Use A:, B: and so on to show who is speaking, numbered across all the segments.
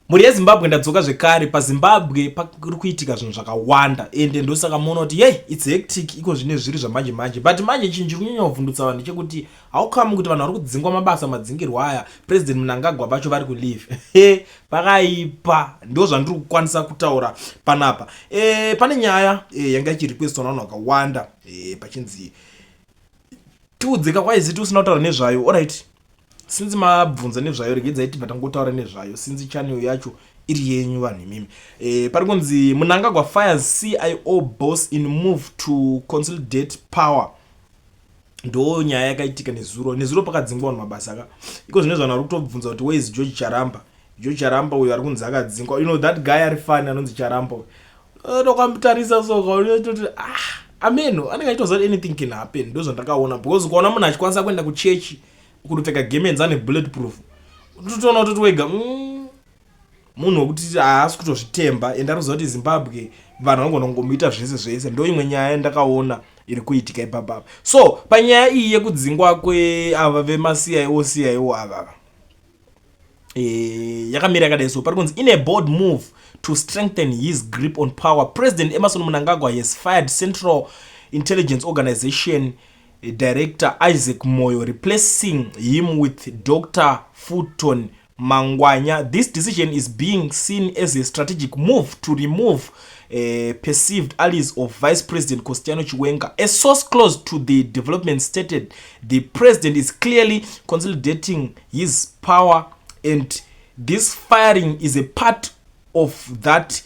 A: Mhuri yeZimbabwe, ndadzoka zvekare. PaZimbabwe pari kuitika zvinhu zvakawanda, ende ndosaka muona kuti yei, it's hectic iko zvine zviri zvamanje manje. But manje chinhu chiri kunyanya kuvhundutsa vanhu ndechekuti how come kuti vanhu vari kudzingwa mabasa madzingirwo aya, President Mnangagwa vacho vari kuleave? Pakaipa. Ndo zvandiri kukwanisa kutaura panapa. Pane nyaya yanga ichirequestwa navanhu vakawanda, pachinzi tiudzika kwaiziti usina kutaura nezvayo. Alright, since mabvunza nezvayo, regedzai tibva tangotaura nezvayo, since channel yacho iri yenyu vanhu imimi. Pari kunzi Mnangagwa fires CIO boss in move to consolidate power. Ndo nyaya yakaitika nezuro. Nezuro pakadzingwa vanhu mabasa ka. Iko zvine vanhu vari kutobvunza kuti where is George Charamba? George Charamba uyo ari kunzi akadzingwa. You know that guy ari funny anonzi Charamba, tokamutarisa so toti ah, ameno anenge achitoziva kuti anything can happen. Ndo zvandakaona, because ukaona munhu achikwanisa kuenda kuchechi kundopfeka gemenzi ane bullet proof, utotoona kutoti wega munhu wekuti haasi kutozvitemba, ende ari kuziva kuti Zimbabwe vanhu vanogona kungomuita zvese zvese. Ndo imwe nyaya yandakaona iri kuitika ipapapa. So panyaya iyi yekudzingwa kweava vemaCIO CIO avava, yakamira yakadai. So pari kunzi, in a bold move to strengthen his grip on power, President Emmerson Mnangagwa has fired Central Intelligence Organization Director Isaac Moyo, replacing him with Dr Fulton Mangwanya. This decision is being seen as a strategic move to remove perceived allies of Vice President Constantino Chiwenga. A source close to the development stated, "The president is clearly consolidating his power and this firing is a part of that.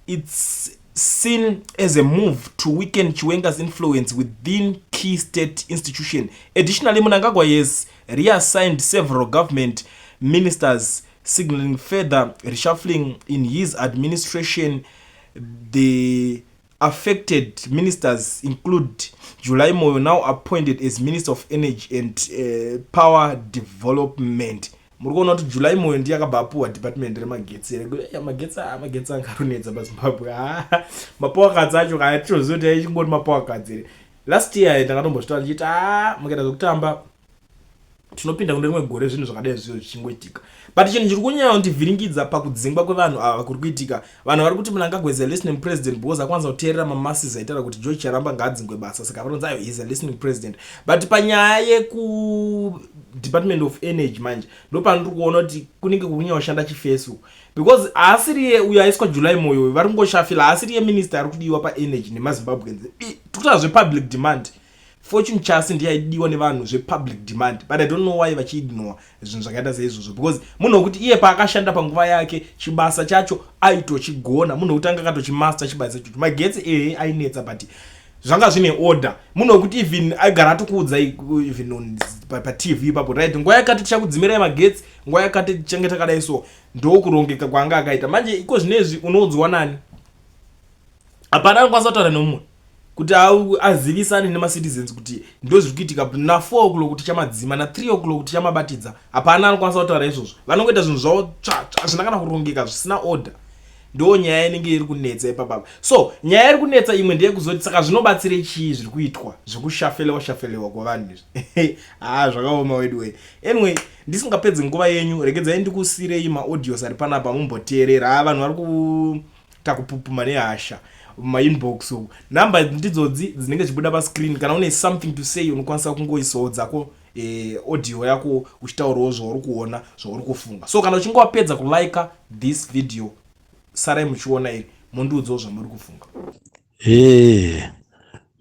A: It's seen as a move to weaken Chiwenga's influence within key state institution." Additionally, Mnangagwa has reassigned several government ministers, signaling further reshuffling in his administration. The affected ministers include July Moyo, now appointed as Minister of Energy and Power Development. Muri kuona kuti July Moyo ndiye akabva apuwa department remagetsi. Magetsi, magetsi anga arunetsa paZimbabwe. Mapower cuts acho kaatitoziva kuti aichingori mapower cuts here. Last year ndakatombozvitaura ndichiti a, mukaita zvekutamba, tinopinda kune rimwe gore zvinhu zvakadai zvizvo zvichingoitika. But chinhu chiri kunyanya kundivhiringidza pakudzingwa kwevanhu ava kuri kuitika, vanhu vari kuti Mnangagwa is a listening president because akwanisa kuteerera mamasses aitaura kuti George Charamba ngaadzingwe basa. Saka vanonzi ayo is a listening president. But panyaya yekudepartment of energy manje, ndo pandiri kuona kuti kunenge kunyanya kushanda chifesu, because haasiriye uyo aiswa July Moyo vari kungoshafila. Haasiriye minister ari kudiwa paenergy nemaZimbabweans. Tikutaura zvepublic demand, Fortune Chasi ndiye aidiwa nevanhu zvepublic demand, but I don't know why vachiignore zvinhu zvakaita seizvozvo, because munhu wekuti iye paakashanda panguva yake chibasa chacho aitochigona, munhu wekuti anga akatochimaster chibasa ichocho. Magetsi ehe ainetsa, but zvanga zvine order. Munhu wekuti even aigara atokuudza even on paTV ipapo, right, nguva yakati tichakudzimirai magetsi, nguva yakati tichange takadai. So ndokurongeka kwaanga akaita. Manje iko zvinezvi unoudzwa nani? Hapana anokwanisa kutaura nemumwe kuti azivisane nemacitizens kuti ndo zviri kuitika na4 o'clock tichamadzima, na3 o'clock tichamabatidza. Hapana anokwanisa kutaura izvozvo. Vanongoita zvinhu zvavo tsvatsva, hazvina kana kurongeka, zvisina order. Ndo nyaya inenge iri kunetsa ipapapa. So nyaya iri kunetsa imwe ndeyekuzoti saka zvinobatsire chii zviri kuitwa zvekushafelewa shafelewa kwavanhu izvi? Ha, zvakaoma wedu wei. Anyway, ndisingapedzi nguva yenyu, regedzai ndikusirei maaudios ari panapa mumboteerera. Ha, vanhu vari kuita kupupuma nehasha mumainbox uku. Nhamba ndidzodzi dzinenge dzichibuda pascreen. Kana une something to say, unokwanisa kungoisawo dzako audio yako uchitaurawo zvauri kuona, zvauri kufunga. So kana uchinge wapedza kulike this video, sarai muchiona iri, mundiudzawo zvamuri kufunga.
B: Ee,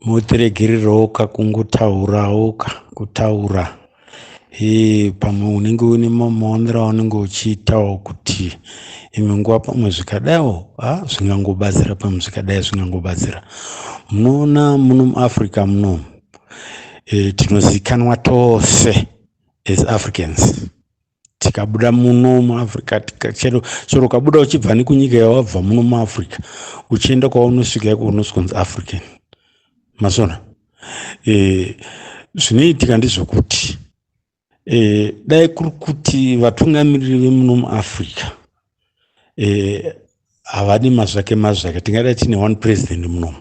B: motiregererawo kakungotaurawo ka kutaura. Ee, pamwe unenge une maonero aunenge uchiitawo kuti imwe nguva pamwe zvikadaiwo ha zvingangobatsira, pamwe zvikadai zvingangobatsira. Munoona, muno muAfrica munomu tinozikanwa tose as Africans. Tikabuda muno muAfrica, chero ukabuda uchibva nekunyika yawabva muno muAfrica uchienda kwaunosvika iko, unosvikonzi African. Masona zvinoitika ndezvekuti dai kuri kuti vatungamiriri vemuno muAfrica havadi mazvake mazvake, tingadai tine one president munomu.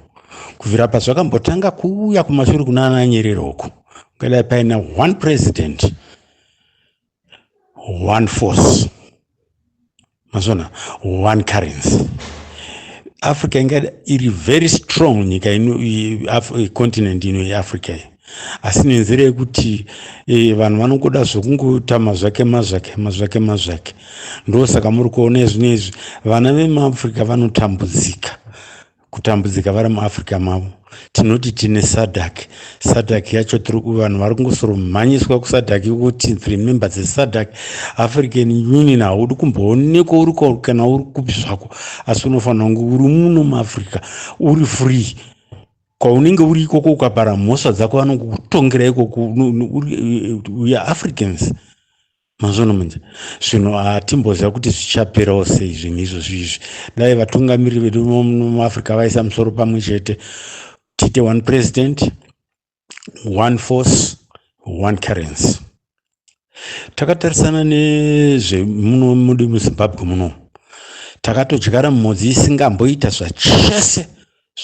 B: Kubvira pazvakambotanga kuuya kumashure kuna ana Nyerere uko, ungadai paina one president, one force. Mazvona, one currency. Africa inga iri very strong nyika ino, continent ino yeAfrica iyi, asi nenzira yekuti vanhu vanongoda zvokungoita mazvake mazvake mazvake mazvake, ndosaka muri kuona zvino izvi vana vemuAfrica vanotambudzika, kutambudzika vari muAfrica mavo. Tinoti tine SADC. SADC yacho tiri vanhu vari kungosoromhanyiswa kuSADC kuti three member dzeSADC. African Union haudi kumboonekwa uri kana uri kupi zvako, asi unofanira kunge uri muno muAfrica, uri free kwaunenge uri ikoko. Ukapara mhosva dzako, vanongokutongera ikoko. We are Africans. Mazvona manje, zvinhu hatimboziva kuti zvichaperawo sei zvinhu izvozvi izvi. Dai vatungamiriri vedu muAfrica vaisa musoro pamwe chete, tiite one president, one force, one currency. Takatarisana nezvemuno mudu muZimbabwe muno, takatodyara mhodzi isingamboita zvachese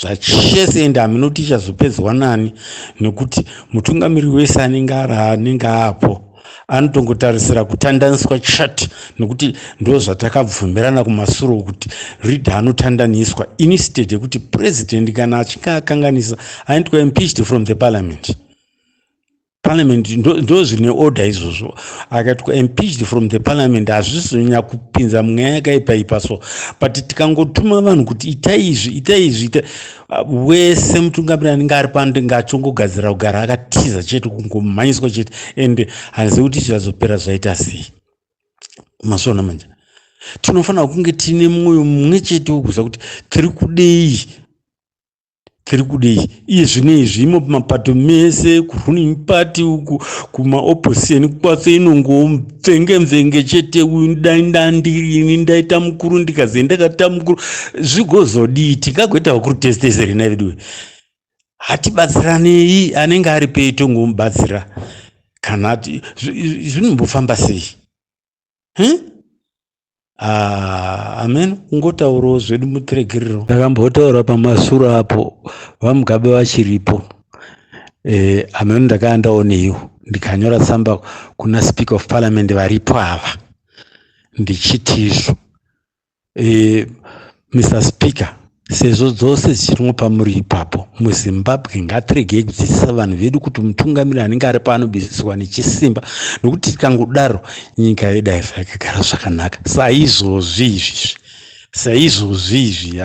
B: zvachese, ende haminoti ichazopedzwa nani, nekuti mutungamiriri wese anenge ari anenge aapo anotongotarisira kutandaniswa chete, nekuti ndo zvatakabvumirana kumasuro kuti leader anotandaniswa instead yekuti president kana achinge akanganisa anoitwa impeached from the parliament. Parliament ndo zvine order izvozvo. Akaitwa impeached from the parliament, hazvisizonyanya kupinza mweya yakaipa ipa. So but tikangotuma vanhu kuti itai izvi, itai izvi, ita wese mutungamiri anenge ari pano ndenge achongogadzira kugara akatiza chete, kungomhanyiswa chete, and handizivi kuti zvichazopera zvaita sei. Masvona manje, tinofanira kunge tiine mwoyo mumwe chete wekuziva kuti tiri kudei, tiri kudei. Iye zvino izvi imo mapato mese, kuruling party uku, kumaopposition kwacho, inongowo mvenge mvenge chete. Uyu dai ndandirini ndaita mukuru, ndikaze ndakaita mukuru, zvigozodii? Tingagoita vakuru tese tese rina veduwe? Hatibatsiranei, anenge ari pei tongomubatsira. Kana zvinombofamba sei? Ah, amen. Kungotaurawo zvedu, mutiregerero. Ndakambotaura pamasuro apo VaMugabe vachiripo. Amen, ndakaa ndaoneiwo ndikanyora tsamba kuna Speaker of Parliament varipo ava, ndichiti izvo, Mr Speaker, sezvo dzose dzichirimo pamuri ipapo muZimbabwe, ngatiregei kudzidzisa vanhu vedu kuti mutungamiri anenge ari paanobvisiswa nechisimba, nokuti tikangodaro nyika yedu haifa yakagara zvakanaka saizvozvi izvizvi, saizvozvi izvi.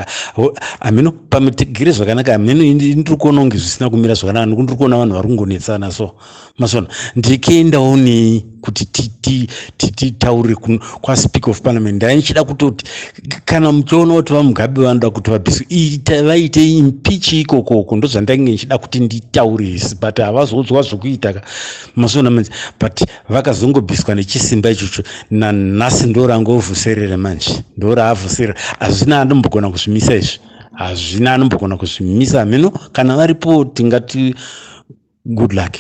B: Hameno pamutigere zvakanaka, hameno. Ndiri kuona kunge zvisina kumira zvakanaka, nokuti ndiri kuona vanhu vari kungonetsana. So masona, ndikiendawo nei kuti titaure kwaSpeaker of Parliament. Ndai ndichida kutoti kana muchiona kuti VaMugabe vanoda kuti vabviswe, vaite impeach ikokoko. Ndo zvandainge ndichida kuti nditaurisi, but havazoudzwa zvokuita ka. Masona manje, but vakazongobviswa nechisimba ichocho. Nanhasi ndo rangovhuserere manje, ndo raavhuserera. Hazvina anombogona kuzvimisa izvi, hazvina anombogona kuzvimisa. Hameno kana varipo, tingati good luck.